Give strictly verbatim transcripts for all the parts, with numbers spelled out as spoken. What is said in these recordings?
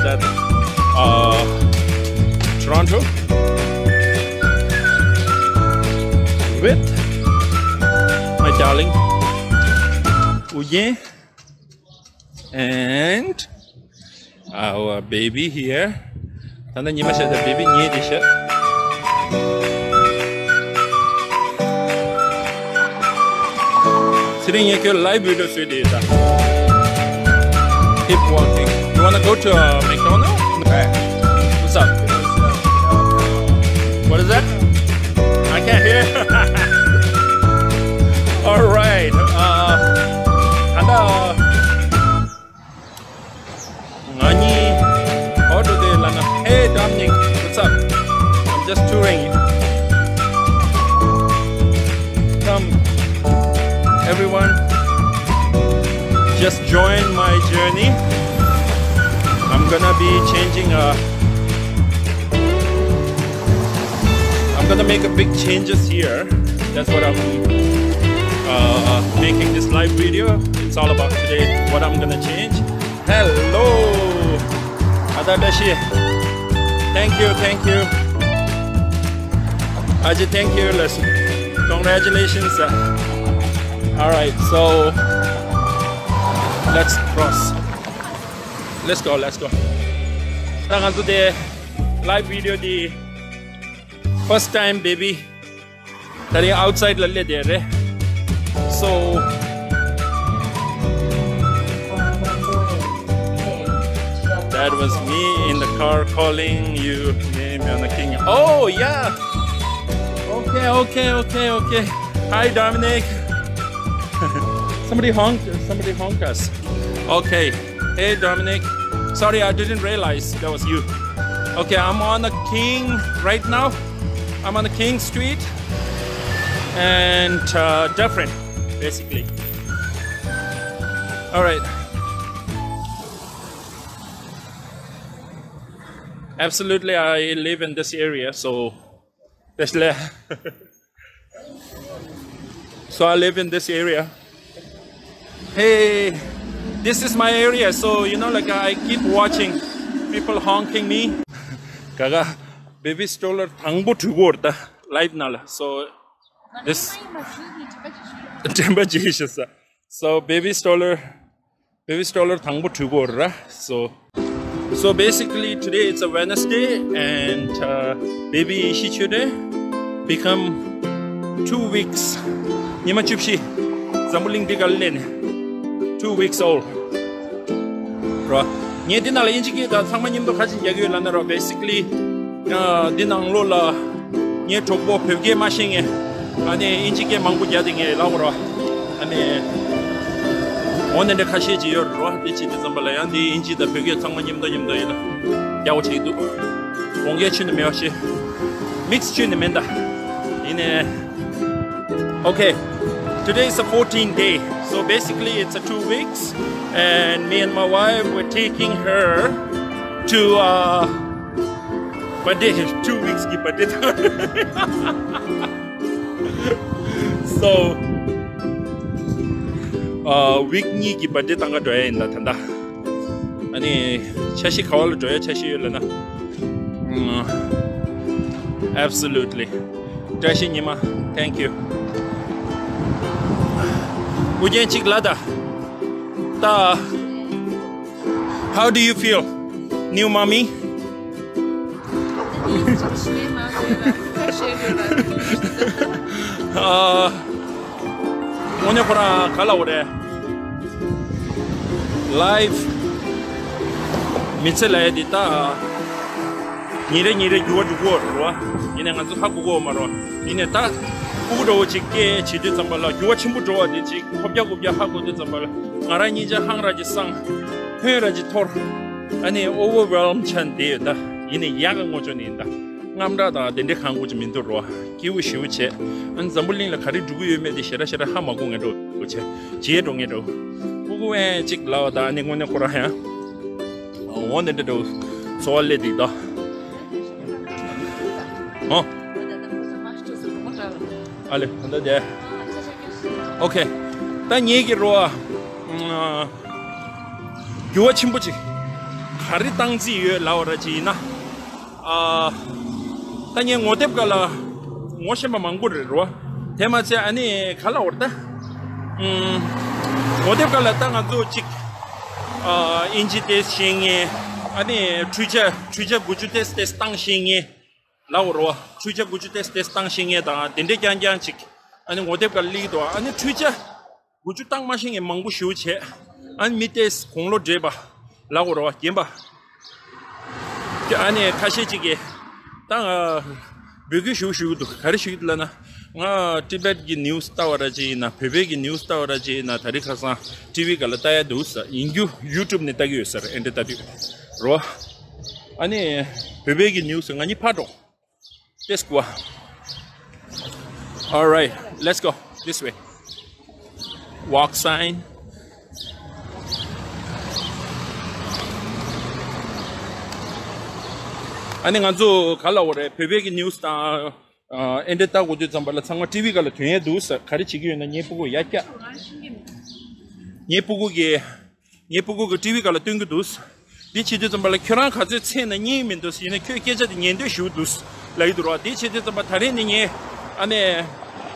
That, uh, Toronto with my darling Uyen and our baby here. ད་ནི་ཉི་མ་ཤར་ད་བེ་བི་ཉལ་བསྡད་ཤག་ཚེ་རིང་ངས་ཁྱོད་live video བཟོས་བསྡད་ཡོད་ད། Keep walking. You wanna go to, uh, McDonald's? Hey. What's up? What is that? I can't hear. All right. Uh, and, uh, ང་གཉིས་ཨོ་ཏོ་དེ་ལ་ན། Hey, Dominic, what's up? I'm just touring. Come, everyone, just join my journey. I'm gonna be changing a I'm gonna make a big changes here. That's what I'm, uh, making this live video. It's all about today, what I'm gonna change. Hello. Adadashi. Thank you, thank you. Aji, thank you. Let's, congratulations. All right, so let's cross. Let's go, let's go. ད་ང་ཚོ་དེ་live video དེ། First time, baby. ད་རེས་outside ལ་སླེབས་བསྡད་རེད། So, that was me in the car calling you name on the king. Oh, yeah. Okay, okay, okay, okay. Hi, Dominic. Somebody honked, somebody honked us. Okay. Hey, Dominic. Sorry, I didn't realize that was you. Okay, I'm on the King right now. I'm on the King Street and, uh, Dufferin, basically. All right. Absolutely, I live in this area, so that's le- So I live in this area. Hey, this is my area, so, you know, like, I keep watching people honking me. ག་ག་baby stroller དང་པོ་འགྲུལ་གྱི་ཡོད་རེད་ད། Live ནང་ལ། So this དྲན་པ་བརྗེད་ཤག So baby stroller, baby stroller དང་པོ་འགྲུལ་གྱི་ཡོད་རེད། So, so basically today it's a Wednesday and, uh, baby ཤི་ཆོས་དེ་become two weeks. ཉི་མ་བཅུ་བཞི། འཛམ་བུ་གླིང་འདི་ག་ལ་སླེབས་ནས། Two weeks old རོ། ངས་འདི་ནང་ལ་དབྱིན་ཇི་སྐད་དང་ཚང་མ་མཉམ་དུ་ཁ་ཆེམས་རྒྱག་གི་ཡོད་ལབ་ན་རོ། Basically, ཨ། འདི་ནང་ལོགས་ལ་ངའི་གྲོགས་པོ་བོད་སྐད་མ་ཤེས་མཁན། ཨ་ནི་དབྱིན་ཇི་སྐད་མང་པོ་རྒྱག་དེ་ངས་ལབ་རོ། ཨ་ནི་འོ་ནི་འདྲ་ཁ་ཤས་ཅིག་ཡོད་རོ། དེ་བྱེད་དུས་ཙམ་པ་ལ་ཡང་འདི་དབྱིན་ཇི་དང་བོད་སྐད་ཚང་མ་མཉམ་དུ་མཉམ་དུ་ཡིན་ན་རྒྱག་པ་བྱེད་ཀྱི་འདུག་གོང་གལ་ཆུ་ནི་མེད་པ་ཞིག་མིག་སི་ཆུ་ནི་མེད་ད། ཡིན་ནའི། Okay, today is the fourteenth day. So basically, it's a two weeks, and me and my wife, we're taking her to, uh, birthday, two weeks གི་birthday. So, uh, week གཉིས་ཀྱི་birthday བཏང་ག་འགྲོ་ཡ་ཡིན་ད་ད་ལྟ། ཨ་ནི་འཆར་གཞི་ག་བ་ལ་འགྲོ་ཡ་འཆར་གཞི་ཡོད་ལབ་ན། ཨུམ། Absolutely. བཀྲ་ཤིས་ཉི་མ། Thank you. ཨུ་རྒྱན་གཅིག་ལ་ད། ད། How do you feel, new mommy? ཨ། དངོས་གནས་ཁོ་རང་ག་ལབ་དགོས་རེད། Life མི་ཚེ་ལབ་ཡ་འདི་ད་ཉིན་རེ་ཉིན་རེ་འགྱུར་བ་འགྲོ་གི་ཡོད་རེད་བ། ཡིན་ནའི་ང་ཚོ་ཧ་གོ་གི་ཡོད་མ་རེད་བ། ཡིན་ནའི་ད་ཕྲུ་གུ་འདྲ་བོ་ཅིག་སྐྱེས་བྱེད་དུས་ཙམ་པ་ལ་འགྱུར་བ་ཆེན་པོ་འགྲོ་བ་དེ་ཅིག་ཧོབ་རྒྱག་ཧོབ་རྒྱག་ཧ་གོ་དུས་ཙམ་པ་ལ་ང་རང་སྙིང་རྗེ་ཧང་ར་ཅིག་སངས། ཕན་ར་ཅིག་ཐོར། ཨ་ནི་overwhelm ཆགས་བསྡད་ཡོད་ད། ཡིན་ནའི་ཡག་ག་ངོ་ཅོ་ནི་ཡིན་ད། དངངས་སྐྲག་དང་དེ་འདྲའི་གང་དགོས་ཀྱི་མི་འདུག་རོ། སྐྱིད་པོ་ཞེ་པོ་བྱས། ཨ་ནི་འཛམ་བུ་གླིང་ལ་ག་རེ་འགྲོ་གི་ཡོད་མེད་དེ་ཞེ་དྲག་ཞེ་དྲག་ཧ་མ་གོ་ངེས་འགྲོ་བྱས། བརྗེད་འགྲོ་ངེས་འགྲོ། ཕྲུ་གུ་ཨེ་གཅིག་ལབ་ད་ཨ་ནི་དངོས་གནས་ཁོ་རང་ཡང་འོ་ནི་འདྲ་འགྲོ། འཚོ་བ་སླེབས་འདུག་ད། ཨོ། ཨ་ལེ་ད་ལྟ་དེ། Okay. ད་ངེད་ཀྱི་རོ། ཨ། འགྱུར་བ་ཆེན་པོ་ཅིག་ག་རེ་བཏང་རྩིས་ཡོད་ལབ་པ་ར་ཅིག་ཡིན་ན། ཨ། ད་ངས་ངོ་དེབ་སྒང་ལ་ངོ་ཤེས་པ་མང་པོ་རེད་རོ། དེ་མ་ཚད་ཨ་ནི་ག་ལབ་དགོས་རེད་ད། ཨུམ། ངོ་དེབ་སྒང་ལ་ད་ང་ཚོ་ཅིག་ཨ། ཨིན་ཇི་ཏོག་ཙམ་ཤེས་མཁན། ཨ་ནི་འཕྲུལ་ཆས་འཕྲུལ་ཆས་དགུ་བཅུ་ཏོག་ཙམ་ཏོག་ཙམ་བཏང་ཤེས་མཁན་ལབ་དགོས་རེད་བ། འཕྲུལ་ཆས་དགུ་བཅུ་ཏོག་ཙམ་ཏོག་ཙམ་བཏང་ཤེས་མཁན་དང་དེ་འདྲས་རྐྱང་རྐྱང་ཅིག་ཨ་ནི་ངོ་དེབ་སྒང་ལ་སླེབས་ཀྱི་འདུག་ཨ་ནི་འཕྲུལ་ཆས་དགུ་བཅུ་བཏང་མ་ཤེས་མཁན་མང་པོ་ཞེ་པོ་བྱས། ཨ་ནི་མི་ཏོག་ཙམ་དགུང་ལོ་བགྲེས་པ་ལབ་དགོས་རེད་བ། རྒན་པ། ཨ་ནི་ཁ་ཤས་ཅིག་གིས་ད་ང་འབོད་སྐུལ་ཞུ་ཞུ་གི་འདུག་ག་རེ་ཞུ་གི་འདུག་ལབ་ན། ང་ཊི་བེཊ་གི་ནིའུ་སི་ལྟ་བ་ར་ཅིག་ཡིན་ན། བོད་པའི་གི་ནིའུ་སི་ལྟ་བ་ར་ཅིག་ཡིན་ན། ད་རེས་ཁ་སང་ཊི་ཝི་སྒང་ལ་ལྟ་ཡ་འདུག་ཟེར། ཡིན་རྒྱུ་ཡུ་ཊུབ་ནས་ལྟ་གི་ཡོད་ཟེར། ཨེ་འདྲ་ལྟ་དུས་རོ། ཨ་ནི་བོད་པའི་གི་ནིའུ་སི་ང་གཉིས་ཕར་འགྲོ། Let's go. All right, let's go this way. Walk sign. ཨ་ནི་ང་ཚོ་ག་ལབ་དགོས་རེད། བོད་པའི་གི་ནིའུ་སི་དང་ཨ་ཨེ་འདྲ་ལྟ་དགོས་དུས་ཙམ་པ་ལ་ཚང་མ་ཊི་ཝི་སྒང་ལ་དོན་ཡས་འདུག་ཟེར། ག་རེ་བྱེད་ཀྱི་ཡོད་ན་ངའི་སྤུ་གུ་ཡར་བཀྱག་ངའི་སྤུ་གུ་གི་ངའི་སྤུ་གུ་གིས་ཊི་ཝི་སྒང་ལ་སྟོན་གྱི་འདུག་འདི་བྱེད་དུས་ཙམ་པ་ལ་ཁྱོད་རང་ག་ཚོད་འཚོལ་ན་རྙེད་མི་འདུག་ཡིན་ན་ཁྱོད་སྐད་ཆ་དེ་ཉན་འདོད་ཞུ་འདུག་ལབ་ཀྱི་འདུག་རོ། འདི་བྱེད་དུས་ཙམ་པ་ད་རེས་ནས་ངས་ཨ་ནི་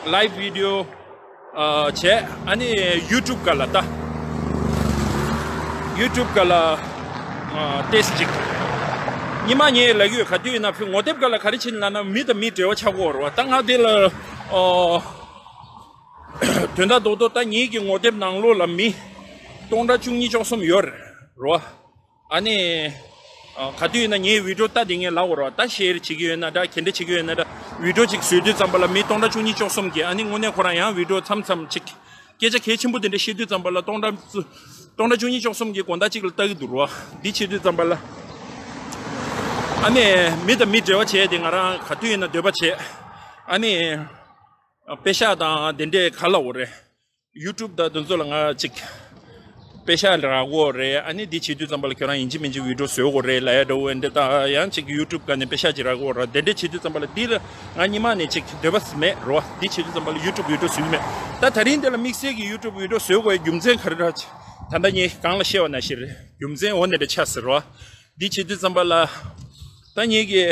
ལའིབ་བི་ཌི་ཡོ་ཨ་བྱས། ཨ་ནི་ཡུ་ཊུབ་སྒང་ལ་ལྟ། ཡུ་ཊུབ་སྒང་ལ་ཨ་ཏོག་ཙམ་ཅིག་ཉི་མ་ངས་ལབ་ཀྱི་ཡོད། ག་དུས་ཡིན་ན་ངོ་དེབ་སྒང་ལ་ག་རེ་བྱེད་ན་ལབ་ན། མི་དང་མི་འབྲེལ་བ་ཆགས་ཀྱི་ཡོད་རེད་བ། ད་ང་དེ་ལ་ཨ། དོན་དག་རྡོག་རྡོག་ད་ངེད་ཀྱི་ངོ་དེབ་ནང་ལོགས་ལ་མི་སྟོང་ཕྲག་བཅུ་གཉིས་བཅུ་གསུམ་ཡོད་རེད་རོ། ཨ་ནི་ཨ་ག་དུས་ཡིན་ན་ངའི་བི་ཌི་ཡོ་ལྟ་དེ་ངས་ལབ་དགོས་རོ། ད་ཤེར་བྱེད་ཀྱི་ཡོད་ན་འདྲ། ག་འདྲ་བྱེད་ཀྱི་ཡོད་ན་འདྲ། བི་ཌི་ཡོ་ཅིག་བཟོས་དུས་ཙམ་པ་ལ་མི་སྟོང་ཕྲག་བཅུ་གཉིས་བཅུ་གསུམ་གྱིས། ཨ་ནི་དངོས་གནས་ཁོ་རང་ཡང་བི་ཌི་ཡོ་མཚམས་མཚམས་ཅིག་སྐད་ཆ་གལ་ཆེན་པོ་དེ་འདྲ་བཤད་དུས་ཙམ་པ་ལ་སྟོང་ཕྲག་སྟོང་ཕྲག་བཅུ་གཉིས་བཅུ་གསུམ་གྱི་དགོང་དག་ཅིག་ལ་ལྟ་གི་འདུག་རོ། འདི་བྱེད་དུས་ཙམ་པ་ལ་ཨ་ནི་མི་དང་མི་འབྲེལ་བ་བྱས་ཏེ་ང་རང་ག་དུས་ཡིན་ན་འདོད་པ་བྱས། ཨ་ནི་པེ་ཤག་དང་དེ་འདྲས་ག་ལབ་དགོས་རེད། ཡུ་ཊུབ་དང་དེ་ཚོ་ལ་ང་ཅིག་པེ་ཤག་རག་གི་ཡོད་རེད། ཨ་ནི་འདི་བྱེད་དུས་ཙམ་པ་ལ་ཁྱོད་རང་ཡིན་གཅིག་མིན་གཅིག་བི་ཌི་ཡོ་བཟོ་དགོས་རེད་ལབ་ཡ་འདྲ་བོ་འདི་དང་། ཡང་ཅིག་ཡུ་ཊུབ་སྒང་ནས་པེ་ཤག་ཅིག་རག་གི་ཡོད་རེད། དེ་འདྲས་བྱེད་དུས་ཙམ་པ་ལ་འདི་ལ་ང་སྔོན་མ་ནས་ཅིག་འདོད་པ་མེད་རོ། འདི་བྱེད་དུས་ཙམ་པ་ལ་ཡུ་ཊུབ་བི་ཌི་ཡོ་བཟོ་གི་མེད། ད་དེ་རིང་འདི་ལ་དམིགས་བསལ་གྱི་ཡུ་ཊུབ་བི་ཌི་ཡོ་བཟོ་དགོས་ཡ་རྒྱུ་མཚན་ག་རེ་རེད། ད་ལྟ་ངས་གོང་ལ་བཤད་པ་ནང་བཞིན་རེད། རྒྱུ་མཚན་འོ་འདི་འདྲ་ཆགས་ཟེར་རོ། འདི་བྱེད་དུས་ཙམ་པ་ལ་ད་ངེད་ཀྱི་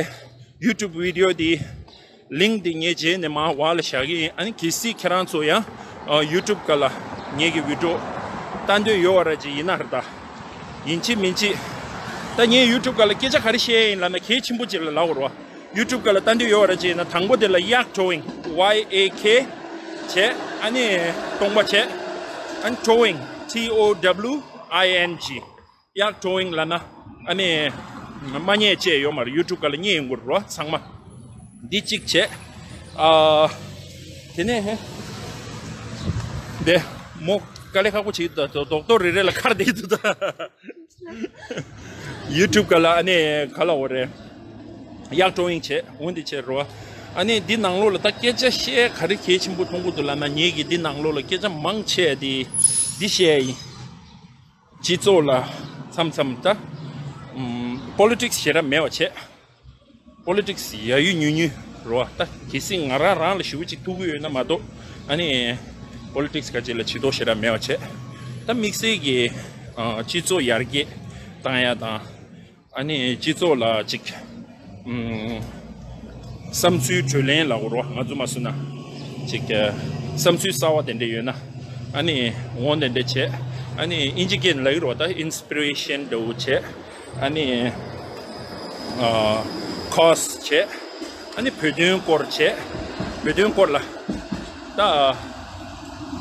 ཡུ་ཊུབ་བི་ཌི་ཡོ་འདི་ལིངྐ་འདི་ངས་རྗེས་ནས་མར་འོག་ལ་བཞག་གི་ཡིན། ཨ་ནི་གལ་སྲིད་ཁྱེད་རང་ཚོ་ཡང་ཨ་ཡུ་ཊུབ་སྒང་ལ་ངེད་ཀྱི་བི་ཌི་ཡོ་ལྟ་འདོད་ཡོད་པ་ར་ཅིག་ཡིན་ན་རེད་ད། ཡིན་གཅིག་མིན་གཅིག་ད་ངས་ཡུ་ཊུབ་སྒང་ལ་སྐད་ཆ་ག་རེ་བཤད་ཡིན་ལབ་ན་གལ་ཆེན་པོ་ཅིག་ལ་ལབ་དགོས་རེད་བ། ཡུ་ཊུབ་སྒང་ལ་ལྟ་འདོད་ཡོད་པ་ར་ཅིག་ཡིན་ན། དང་པོ་དེ་ལ་གཡག་ཀྲོ་ཝིང་། ཝའི་ཨེ་ཀེ་བྱས། ཨ་ནི་སྟོང་པ་བྱས། ཨ་ནི་ཀྲོ་ཝིང་། ཊི་ཨོ་ཌབ་ལིའུ་ཨའི་ཨེན་ཇི། གཡག་ཀྲོ་ཝིང་ལབ་ན་ཨ་ནི་མ་རྙེད་ཅེས་ཡོད་མ་རེད། ཡུ་ཊུབ་སྒང་ལ་རྙེད་ཡོང་གི་རེད་བ་ཚང་མ། འདི་གཅིག་བྱས། ཨ། དེ་ནས་ཧེ། འདི་མོ་དཀའ་ལས་ཁག་པོ་བྱེད་ཀྱི་འདུག་རྡོག་རྡོག་རེ་རེ་ལ་ཁར་བསྡད་ཀྱི་འདུག་ད། ཡུ་ཊུབ་སྒང་ལ་ཨ་ནི་ག་ལབ་དགོས་རེད། གཡག་ཀྲོ་ཝིང་བྱས། འོ་འདི་བྱས་རེད་བ། ཨ་ནི་འདི་ནང་ལོགས་ལ་ད་སྐད་ཆ་བཤད་ག་རེ་གལ་ཆེན་པོ་མཐོང་གི་འདུག་ལབ་ན། ངེད་ཀྱིས་འདི་ནང་ལོགས་ལ་སྐད་ཆ་མང་ཆེ་འདི་འདི་བཤད་ཡིན། སྤྱི་ཚོགས་ལ་མཚམས་མཚམས་ད་ཨམ་པོ་ལི་ཊིག་སི་ཞེ་དྲག་མེད་པ་བྱས། པོ་ལི་ཊིག་སི་ཡ་ཡུ་ཉུང་ཉུང་རེད་བ། ད་གལ་སྲིད་ང་རང་རང་ལ་ཞེ་པོ་ཅིག་ཐུག་གི་ཡོད་ན་མ་གཏོགས། ཨ་ནི་པོ་ལི་ཊིག་སི་ག་ཅིག་ལ་ཇུས་གཏོགས་ཞེ་དྲག་མེད་པ་བྱས། ད་དམིགས་བསལ་གྱི་ཨ་སྤྱི་ཚོགས་ཡར་རྒྱས་བཏང་ཡ་དང་། ཨ་ནི་སྤྱི་ཚོགས་ལ་ཅིག་ཨམ་བསམ་ཚུལ་གྲོས་ལེན་ལབ་དགོས་རེད་བ། ང་ཚོ་མ་སུ་ན་ཅིག་བསམ་ཚུལ་གསར་བ་དེ་འདྲ་ཡོད་ན། ཨ་ནི་འོ་དེ་འདྲ་བྱས། ཨ་ནི་ཨིན་ཇི་སྐད་ནས་ལབ་ཀྱི་རེད་བ། ད་ཨིན་སི་པི་རེ་ཤན་འདྲ་བོ་བྱས། ཨ་ནི་ཨ་ཁོ་སི་བྱས། ཨ་ནི་བོད་དོན་སྐོར་བྱས། བོད་དོན་སྐོར་ལ་ད་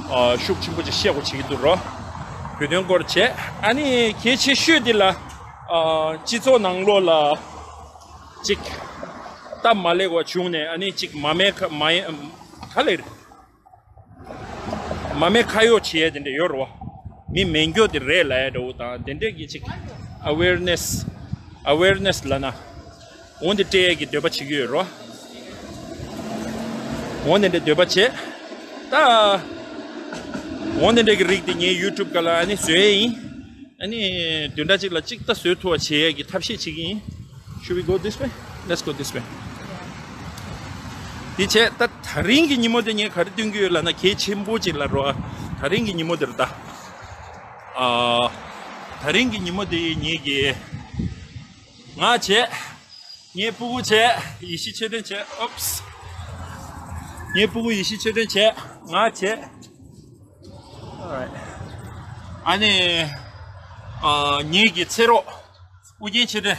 ཨ་ཤུགས་ཆེན་པོ་ཅིག་བཤད་དགོས་བྱེད་ཀྱི་འདུག་རོ། བོད་དོན་སྐོར་བྱས། ཨ་ནི་གལ་ཆེ་ཤོས་འདི་ལ་ཨ་སྤྱི་ཚོགས་ནང་ལོགས་ལ་ཅིག་སྟབས་མ་ལེགས་པ་བྱུང་ནས། ཨ་ནི་ཅིག་མ་མའི་ཁ་མ་ཡ་ག་ལེར། མ་མའི་ཁ་གཡོག་བྱེད་ཡས་དེ་འདྲ་ཡོད་རེད་བ། མི་མེད་མཁན་དེ་རེད་ལབ་ཡ་འདྲ་བོ་དང་། དེ་འདྲས་ཀྱི་ཅིག་ཨ་ཝེར་ནེ་སི། ཨ་ཝེར་ནེ་སི་ལབ་ན། འོ་འདི་སྤྲད་ཡས་ཀྱི་འདོད་པ་བྱེད་ཀྱི་ཡོད་རེད་བ། འོ་འདི་འདྲ་འདོད་པ་བྱེད། ད་འོ་འདི་འདྲ་གི་རིགས་དེ་ངས་ཡུ་ཊུབ་སྒང་ལ་ཨ་ནི་བཟོ་ཡས་ཡིན། ཨ་ནི་བདུན་ཕྲག་གཅིག་ལ་གཅིག་ད་བཟོ་ཐུབ་པ་བྱེད་ཡས་ཀྱི་ཐབས་ཤེས་བྱེད་ཀྱི་ཡིན། Should we go this way? Let's go this way. དེ་བྱས་ད་ད་རིང་གི་ཉིན་མོ་དེ་ངས་ག་རེ་སྟོན་གྱི་ཡོད་ལབ་ན། གལ་ཆེན་པོ་ཅིག་ལ་རོ། ད་རིང་གི་ཉིན་མོ་དེ་རེད་ད། ཨ། ད་རིང་གི་ཉིན་མོ་དེ་ངེད་ཀྱི་ ང་བྱས། ངའི་སྤུ་གུ་བྱས། ཡེ་ཤེས་ཆོས་ལྡན་བྱས། Oops. ངའི་སྤུ་གུ་ཡེ་ཤེས་ཆོས་ལྡན་བྱས། ང་བྱས། Alright. ཨ་ནི། ཨ། ངེད་ཀྱི་ཚེ་རོགས། ཨུ་རྒྱན་ཆོས་ལྡན།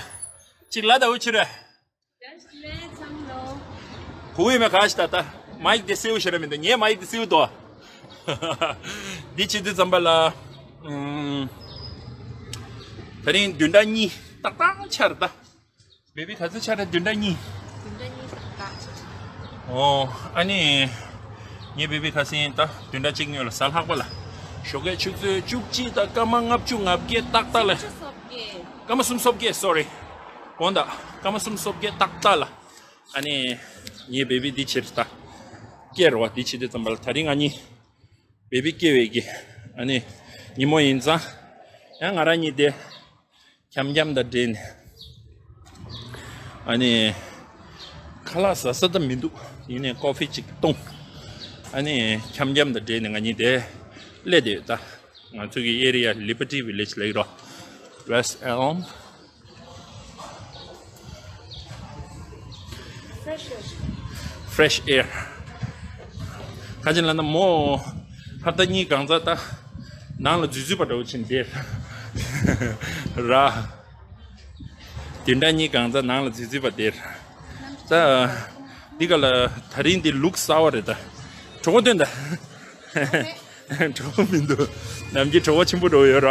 གཅིག་ལ་ད་འུ་ཆོས་རེད། གོ་ཡི་མེད་ག་ཞིག་ད་ལྟ། མའིག་དེ་སེའུ་ཤེས་ར་མི་འདུག་ངའི་མའིག་དེ་སེའུ་འདུག་འདི་བྱེད་དུས་ཙམ་པ་ལ། ཨུམ། ད་རིང་བདུན་ཕྲག་གཉིས་ཏག་ཏག་ཆགས་རེད་ད། བེ་བི་ག་ཚོད་ཆགས་རེད། བདུན་ཕྲག་གཉིས། བདུན་ཕྲག་གཉིས་ཏག་ཏག་ཆགས། ཨོ། ཨ་ནི། ངའི་བེ་བི་ཁ་སང་ད་བདུན་ཕྲག་གཅིག་སྔོན་ལ་གཟའ་ལྷག་པ་ལ། ཞོགས་ཀས་ཆུ་ཚོད་བཅུ་གཅིག་དང་སྐར་མ་ལྔ་བཅུ་ང་བརྒྱད་ཏག་ཏག་ལ། སྐར་མ་གསུམ་སོ་བརྒྱད། སོ་རི། དགོངས་དག་སྐར་མ་གསུམ་སོ་བརྒྱད་ཏག་ཏག་ལ། ཨ་ནི། ངའི་བེ་བི་འདི་ཕྱིར་ད། སྐྱེས་རོ་བ་འདི་བྱེད་དུས་ཙམ་པ་ལ་ད་རིང་ང་གཉིས། བེ་བི་སྐྱེ་བའི་གི། ཨ་ནི། ཉིན་མོ་ཡིན་ཙང་། ཡང་ང་རང་གཉིས་དེ། འཁྱམ་འཁྱམ་དང་འདྲེས་ནས། ཨ་ནི། ཁ་ལག་ཟ་ས་ད་མི་འདུག་ཡིན་ནའི་ཀོ་ཕི་ཅིག་བཏུང་། ཨ་ནི། འཁྱམ་འཁྱམ་དང་འདྲེས་ནས་ང་གཉིས་དེ། སླེབས་བསྡད་ཡོད་ད། ང་ཚོ་གི་ཨེ་རི་ཡ་Liberty Village ལབ་ཀྱི་རོ། West Elm. Fresh air. ཁ་ཅིག་ལ་ན་མོ། ཧབ་ཏ་གཉིས་གང་ཚ་ད། ནང་ལ་འཛུལ་འཛུལ་བ་འདྲ་བོ་ཕྱིན་བསྡད། ར། བདུན་ཕྲག་གཉིས་གང་ཚ་ནང་ལ་འཛུལ་འཛུལ་བ་བསྡད། ད། འདི་ག་ལ། ད་རིང་འདི་ལུག་གསར་བ་རེད་ད། གྲོགས་པོ་སྟོན་ད། གྲོགས་པོ་མི་འདུག་ནམ་རྒྱུན་གྲོགས་པོ་ཆེན་པོ་འགྲོ་ཡོད་ར།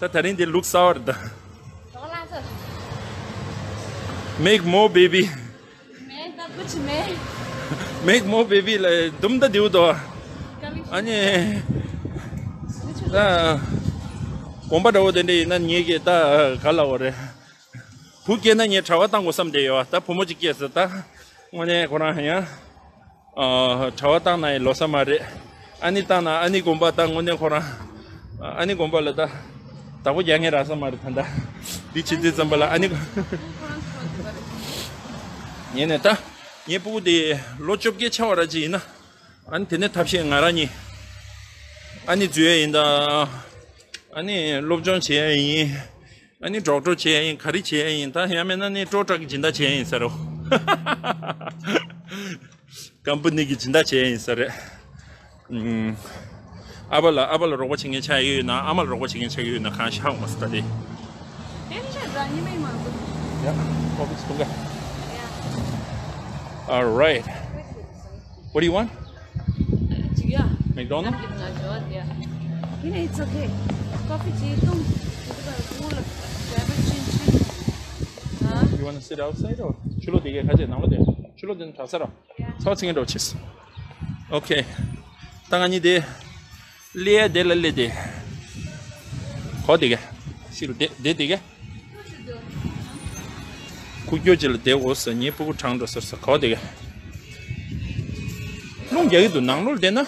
ད་ད་རིང་འདི་ལུག་གསར་བ་རེད་ད། གྲོགས་ལ་ཚོ། Make more baby. མེད་ད་བུ་ཆི་མེད། Make more baby ལ་དུམ་ད་དེའུ་དོ། ཨ་ནི། ད། དགོན་པ་འདྲ་བོ་དེ་འདྲ་ཡིན་ན་ངེད་ཀྱི་ད་ག་ལ་བ་རེད། བུ་སྐྱེས་ན་ངས་གྲྭ་པ་བཏང་དགོས་བསམ་བསྡད་ཡོད། ད་བུ་མོ་གཅིག་སྐྱེས་ཟེར་ད། དངོས་གནས་ཁོ་རང་ཡང་། ཨ། གྲྭ་པ་བཏང་ན་ཡང་ལོ་ས་མ་རེད། ཨ་ནི་བཏང་ན་ཨ་ནི་དགོན་པ་ད་དངོས་གནས་ཁོ་རང་། ཨ་ནི་དགོན་པ་ལ་ད། བདག་པོ་རྒྱག་མཁན་རག་ས་མ་རེད་ད་ལྟ། འདི་བྱེད་དུས་ཙམ་པ་ལ་ཨ་ནི། ངས་ནས་ད། ངའི་སྤུ་གུ་དེ་ལོ་བཅོ་བརྒྱད་ཆགས་པ་ར་ཅིག་ཡིན་ན། ཨ་ནི་དེ་ནས་ཐབས་ཤེས་ང་རང་གཉིས། ཨ་ནི་འཛུལ་ཡ་ཡིན་ད། ཨ་ནི་སློབ་སྦྱོང་བྱེད་ཡ་ཡིན། ཨ་ནི་ཌོག་ཊར་བྱེད་ཡ་ཡིན། ག་རེ་བྱེད་ཡ་ཡིན། ད་ཡང་མིན་ན་ནི་ཊོ་ཊྲག་གི་སྦྱིན་བདག་བྱེད་ཡ་ཡིན་ས་རེད། ཀམ་པ་ནི་གི་སྦྱིན་བདག་བྱེད་ཡ་ཡིན་ས་རེད། ཨུམ། ཨ་ཕ་ལ་ཨ་ཕ་ལ་རོགས་པ་བྱེད་མཁན་ཆགས་ཡོད་ན། ཨ་མ་ལ་རོགས་པ་བྱེད་མཁན་ཆགས་ཡོད་ན་གང་ཤ་འོང་མ་སོང་ད་དེ། ཡ། ཀོ་ཕི་ཅིག་འཐུང་ག། All right. What do you want? ཅིག་ཡ། McDonald's? ཡིན་ན་it's okay. ཀོ་ཕི་ཅིག་འཐུང་། ཅིག་ད་ཁོང་ལ་ཌ་རའི་ཝར་ཅིག་ཅིག་ཨ། You wanna sit outside or? ཕྱི་ལོགས་བསྡད་ཀྱི། ཁ་ཆེ་ནང་ལོགས་བསྡད། ཕྱི་ལོགས་བསྡད་ན་དྲག་ས་ར། ཚ་བ་ཚིག་ངན་འགྲོ་ཆེས། Okay. ད་ང་གཉིས་དེ། སླེབས་ཡ་དེ་ལ་སླེབས་ཏེ། གོ་བསྡད་ཀྱི། ཕྱི་ལ་བསྡད་བསྡད་བསྡད་ཀྱི། ཁུག་ཀྱོག་ཅིག་ལ་བསྡད་འོ་ཟེར། ངའི་སྤུ་གུ་གྲང་འགྲོ་ཟེར་ཟེར། གོ་བསྡད་ཀྱི། རླུང་རྒྱག་གི་འདུག་ནང་ལོགས་བསྡད་ན།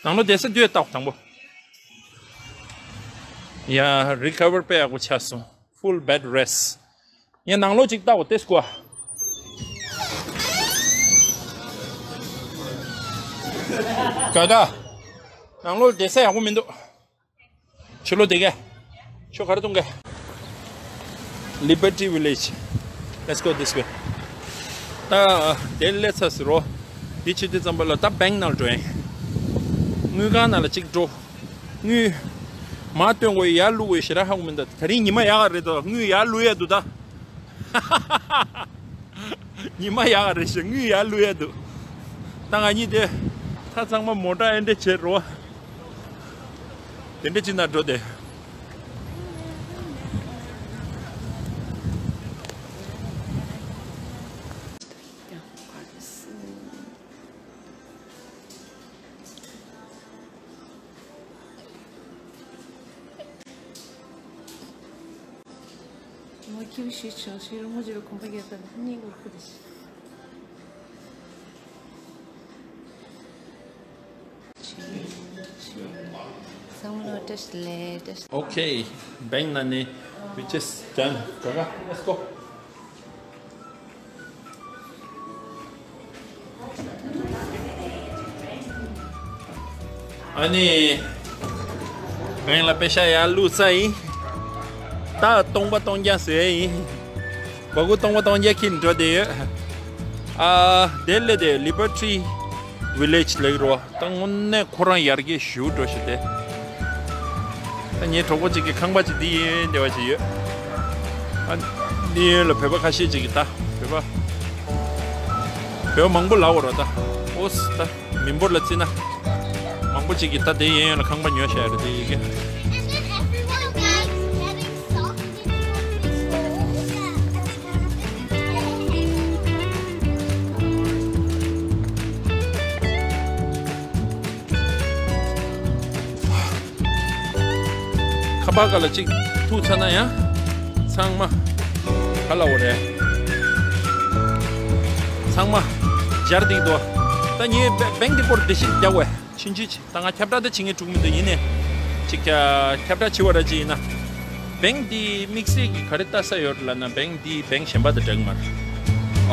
ནང་ལོགས་བསྡད་ས་དུས་ལྟ་དང་པོ། ཡ། རི་ཁ་ཝར་དཔེ་ཡག་པོ་ཆགས་སོང་། Full bed rest. ངས་ནང་ལོགས་ཅིག་ལྟ་བ་ཏེ་སྐུ་ཨ། ག་ད། ནང་ལོགས་བསྡད་ས་ཡག་པོ་མི་འདུག་ཕྱི་ལོགས་བསྡད་གས། ཁྱོད་ག་རེ་གཏོང་གས། Liberty Village. Let's go this way. ད་དེ་སླེབས་ཚར་ཟེར་རོ། འདི་བྱེད་དུས་ཙམ་པ་ལ་ད་བེང་ནང་ལ་འགྲོ་ཡིན། དངུལ་ཁང་ནང་ལ་གཅིག་འགྲོ། དངུལ་མར་བཏོན་དགོས། ཡར་བླུག་དགོས་ཞེ་དྲག་ཧ་གོ་མི་འདུག་ད་རིང་ཉི་མ་ཡག་ག་རེད་དོ། དངུལ་ཡར་བླུག་ཡ་འདུག་ད། ཉི་མ་ཡག་ག་རེད་ཞེས་དངུལ་ཡར་བླུག་ཡ་འདུག་ད་ང་གཉིས་དེ་ད་ཚང་མ་མོ་ཊ་ཨེ་འདྲ་བྱེད་རོ། དེ་འདྲ་ཅི་ན་འགྲོ་དེ། Okay, bank ནང་ནས། We just done. Gaga, let's go. ཨ་ནི། བེང་ལ་པེ་ཤ་ཡར་བླུགས་ཚར་ཡིན། ད་སྟོང་པ་སྟོང་རྐྱང་བཟོ་ཡ་ཡིན། སྦ་ཁུག་སྟོང་པ་སྟོང་བརྒྱ་ཁྱེར་འགྲོ་བསྡད་ཡོད། ཨ། དེ་ལས་དེ་Liberty Village ལབ་ཀྱི་རེད་པ། ད་དངོས་གནས་ཁོ་རང་ཡར་རྒྱས་ཞེ་པོ་འགྲོ་ཤག་དེ། ད་ངའི་གྲོགས་པོ་གཅིག་གི་ཁང་པ་གཅིག་འདི་ཡན་ཡོན་བསྡད་པ་ཅིག་ཡོད། ཨ། འདི་ཡན་ཡོན་ལ་བོད་པ་ཁ་ཤས་ཅིག་གིས་ད་བོད་པ་བོད་པ་མང་པོ་ལབ་ཡོད་རེད་ད། ཨོ་ཙི་ད། མི་འབོར་ལ་བརྩིས་ན། མང་པོ་ཅིག་གིས་ད་དེ་ཡན་ཡོན་ལ་ཁང་པ་ཉོ་བཞག་ཡོད་རེད་དེ་ཡི་གེ། ཁ་པར་སྒང་ལ་གཅིག་ཐུག་ཚར་ན་ཡང་། ཚང་མ། ག་ལབ་དགོས་རེད། ཚང་མ། སྦྱར་བསྡད་འདུག་ད་ངས་བེ་བེང་གི་སྐོར་འགྲེལ་བཤད་རྒྱག་དགོས། ཕྱིན་ཆད་ཅིག་ད་ང་ཁྱབ་བསྒྲགས་ད་བྱེད་མཁན་འགྲིག་མི་འདུག་ཡིན་ནའི། ཅིག་ཁྱབ་བསྒྲགས་བྱེད་པ་ར་ཅིག་ཡིན་ན། བེང་འདི་དམིགས་བསལ་གྱི་ག་རེ་ལྟ་ས་ཡོད་ལབ་ན། བེང་འདི་བེང་གཞན་པ་དང་འདྲ་གི་མ་རེད།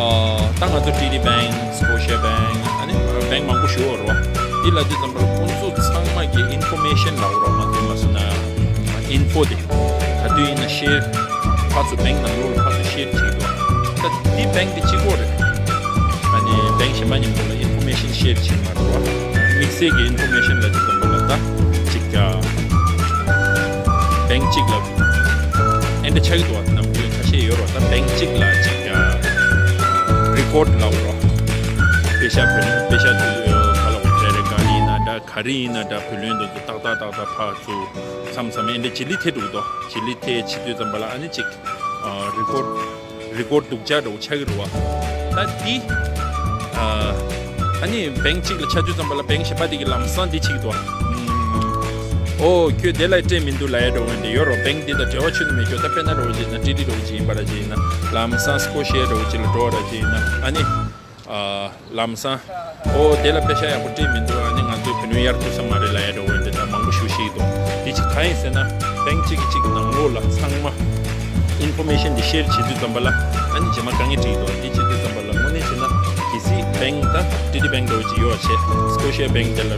ཨ། ད་ང་ཚོ་ཊི་ཌི་བེང་། སྐོ་ཤ་བེང་། ཨ་ནི་བེང་མང་པོ་ཞིག་ཡོད་རེད་པ། འདི་ལབ་དུས་ཙམ་པར་ཁོང་ཚོ་ཚང་མ་གི་ཨིན་ཕོར་མེ་ཤན་ལབ་དགོས་རེད་པ། ང་ཚོ་མ་སོང་ན་ཨིན་ཕོ་དེ་ག་དུས་ཡིན་ན་ཤེར། ཕར་ཚུར་བེང་ནང་ལོགས་ལ་ཕར་ཚུར་ཤེར་བྱེད་ཀྱི་འདུག་ད་འདི་བེང་འདི་གཅིག་པོ་རེད། ཨ་ནི་བེང་གཞན་པ་མཉམ་དུ་ལ་ཨིན་ཕོར་མེ་ཤན་ཤེར་བྱེད་མ་རེད་པ། དམིགས་བསལ་གྱི་ཨིན་ཕོར་མེ་ཤན་ལབ་དུས་ཙམ་པ་ལ་ད་ཅིག་ཨ། བེང་གཅིག་ལ་ཨེ་འདྲ་ཆགས་ཀྱི་འདུག་པ། ནམ་རྒྱུན་ཁ་ཤས་ཡོད་རེད་པ། ད་བེང་གཅིག་ལ་ཅིག་ཨ། རི་ཀོཌ་ལབ་དགོས་རེད་པ། པེ་ཤ་བུ་ལོན། པེ་ཤ་དུ་ག་ལབ་དགོས་རེད། ཀྲེ་རེ་ག་རི་ཡིན་ན་འདྲ། ག་རི་ཡིན་ན་འདྲ། བུ་ལོན་དུ་ཏག་ཏག་ཏག་ཏག་ཕར་ཚུར་མཚམས་མཚམས་ཨེ་འདྲ་བྱེད་ལས་ཐེབས་འགྲོ་གི་འདུག་བྱེད་ལས་ཐེབས་བྱེད་དུས་ཙམ་པ་ལ་ཨ་ནི་ཅིག་ཨ། རི་ཀོཌ། རི་ཀོཌ་སྡུག་ཅག་འདྲ་པོ་ཆགས་ཀྱི་རེད་པ། ད་འདི། ཨ། ཨ་ནི་བེང་གཅིག་ལ་ཆགས་དུས་ཙམ་པ་ལ་བེང་གཞན་པ་དེ་གིས་ལམ་སང་འདི་བྱེད་ཀྱི་འདུག་པ། ཨོ་ཁྱོད་དེ་ལ་སྤྲད་མི་འདུག་ལབ་ཡ་འདྲ་པོ་འདི་ཡོད་རེད་པ། བེང་འདི་དང་འབྲེལ་བ་ཆུང་ནས་མེད་ཀྱོག་ད་དཔེར་ན་འདྲ་པོ་ཅིག་ཡིན་ན་ཊི་ཌི་འདྲ་པོ་ཅིག་ཡིན་པ་ར་ཅིག་ཡིན་ན། ལམ་སང་སྐོ་ཤ་འདྲ་པོ་ཅིག་ལ་འགྲོ་བ་ར་ཅིག་ཡིན་ན། ཨ་ནི། ཨ། ལམ་སང་། ཨོ་དེ་ལ་པེ་ཤ་ཡག་པོ་སྤྲད་མི་འདུག་ཨ་ནི་ང་ཚོའི་བུ་ལོན་གཡར་ཐུབ་ས་མ་རེད་ལབ་ཡ་འདྲ་པོ་འདི་ད་མང་པོ་ཞེ་པོ་ཅིག་འདུག་འདི་ཅིག་གང་ཡིན་ཟེར་ན། བེང་གཅིག་གིས་གཅིག་གི་ནང་ལོགས་ལ་ཚང་མ་ཨིན་ཕོར་མེ་ཤན་འདི་ཤེར་བྱེད་དུས་ཙམ་པ་ལ་ཨ་ནི་རྗེས་མ་དཀའ་ངལ་འཕྲད་ཀྱི་འདུག་འདི་བྱེད་དུས་ཙམ་པ་ལ་དངོས་གནས་བྱས་ན་གལ་སྲིད་བེང་ད་ཊི་ཌི་བེང་འདྲ་པོ་ཅིག་ཡོད་པ་བྱས། སྐོ་ཤ་བེང་དེ་ལ་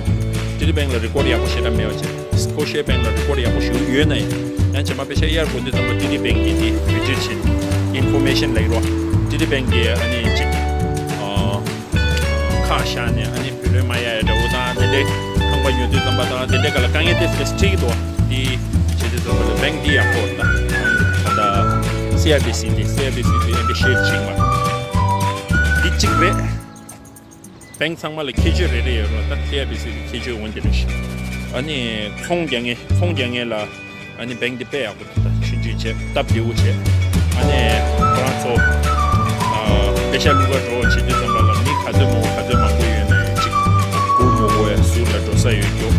ཊི་ཌི་བེང་ལ་རི་ཀོཌ་ཡག་པོ་ཞེ་དྲག་མེད་པ་བྱས། སྐོ་ཤ་བེང་ལ་རི་ཀོཌ་ཡག་པོ་ཞེ་པོ་ཡོད་ན་ཡང་། ཡང་རྗེས་མ་པེ་ཤ་གཡར་དགོས་དུས་ཙམ་པ་ཊི་ཌི་བེང་གིས་འདི་བེད་སྤྱོད་བྱེད། ཨིན་ཕོར་མེ་ཤན་ལབ་ཀྱི་རེད་པ། ཊི་ཌི་བེང་གིས་ཨ་ནི་ཅིག་ཨ། ཁག་བཞག་ནས་ཨ་ནི་བུ་ལོན་མ་གཡར་ཡ་འདྲ་པོ་དང་དེ་འདྲའི་ཁང་པ་ཉོ་དུས་ཙམ་པ་དང་དེ་འདྲའི་སྒང་ལ་དཀའ་ངལ་ཏོག་ཙམ་འཕྲད་ཀྱི་འདུག་འདི་བྱེད་དུས་ཙམ་པ་ལ་བེང་འདི་ཡག་པོ་རེད་ད། ད་ལྟ་སི་ཨའི་བི་སི་འདི། སི་ཨའི་བི་སི་འདི་ཨེ་འདྲ་ཤེར་བྱེད་མ། འདི་གཅིག་རེད། བེང་ཚང་མ་ལ་ཁྱད་ཆོས་རེ་རེ་ཡོད་རེད་པ། ད་སི་ཨའི་བི་སི་གི་ཁྱད་ཆོས་འོ་འདི་རེད་ཤག་ཨ་ནི་ཚོང་རྒྱག་མཁན། ཚོང་རྒྱག་མཁན་ལ་ཨ་ནི་བེང་འདི་དཔེ་ཡག་པོ་འདུག་ད་ཆུང་ཆུང་བྱས་སྟབས་བདེ་པོ་བྱས། ཨ་ནི་ཁོ་རང་ཚོ་ཨ་པེ་ཤ་བླུག་ག་འགྲོ་བྱེད་དུས་ཙམ་པ་ལ་མི་ག་ཚོད་མང་པོ་ག་ཚོད་མང་པོ་ཡོད་ན་ཡང་ཅིག་སྒུག་མི་དགོས་པའི་ཟུར་ལ་འགྲོ་ས་ཡོད་རྒྱུ།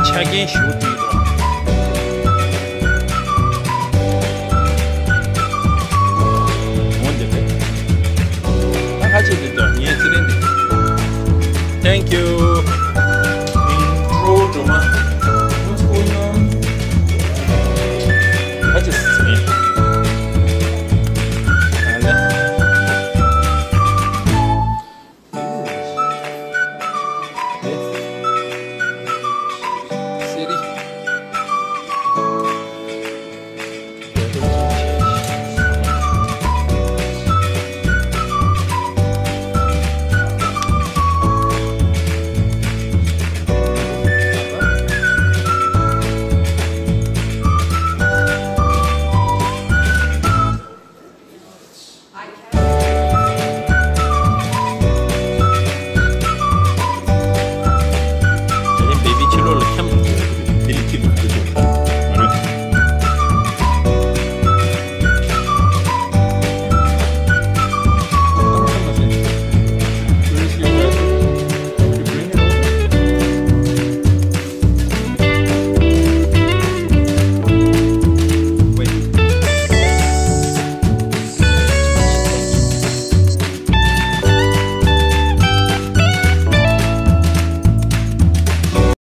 ཆ་རྐྱེན་ཞེ་པོ་བསྐྲུན་འདུག